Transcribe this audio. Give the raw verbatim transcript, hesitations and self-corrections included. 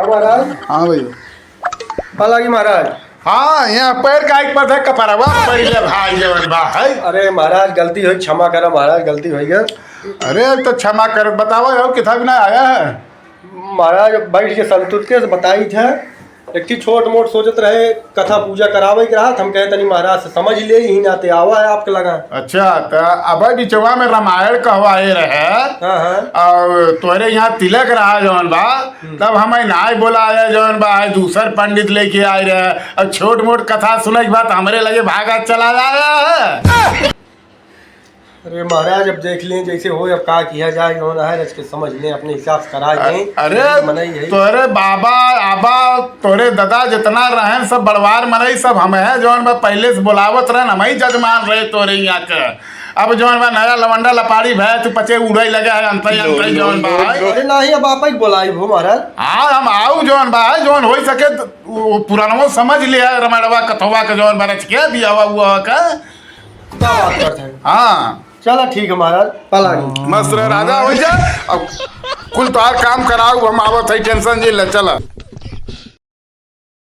महाराज। हाँ भैया। पालागी महाराज। हाँ, यहाँ पैर का एक पर था, कपरवा पड़ी ले भाई, जवन बा है। अरे महाराज, गलती होई, क्षमा करा महाराज, गलती होई गया। अरे, तो क्षमा कर, बतावा, और किथा भी ना आया है? महाराज, अब बैठ के संतुत के बताई थे, एक ठे छोट मोट सोचत रहे, कथा पूजा करावे के रहत, हम कहे तनी महाराज से समझ ले, यही नाते आवा है आपके लगा। अच्छा, त अब बिचवा में रामायण कहवाए रहे, हाँ, हाँ। और तोरे यहाँ तिलक रहा जवन बा, हम्म। तब हम नाय बोलाए जवन बा, दूसर पंडित लेके आए रहे, अब छोट मोट कथा सुने के बाद हमरे लगे भागा चला आया है। अरे महाराज, अब देख लें जैसे होय, अब का किया जाए, जौन है रच के समझ लें, अपने हिसाब से करा अ-, लें। अरे, मनई है। तोरे बाबा, आबा, तोरे दादा जितना रहन, सब बड़वार मनई, सब हम हैं, जौन बा पहले से बोलावत रहन, हम ही जजमान रहे तोरे यहाँ के। अब जौन बा नया लवंडा लपाड़ी भय, तू पचे उड़े लगे है, अंतई, अंतई जौन बा है। अरे नाही, अब आप ही बोलाई हो महाराज। हाँ, हम आऊ जौन बा है, जौन होई सके, त-, वो पुरानवो समझ लिया, रमड़वा कथवा के जौन बा रच के दिया हुआ, हुआ का। का बात करत है? हाँ। चला ठीक है महाराज, पलागी। मस्त रह राजा, हो जा। अब कुल तोहार काम कराऊ, हम आवत है, tension जे ले, चला।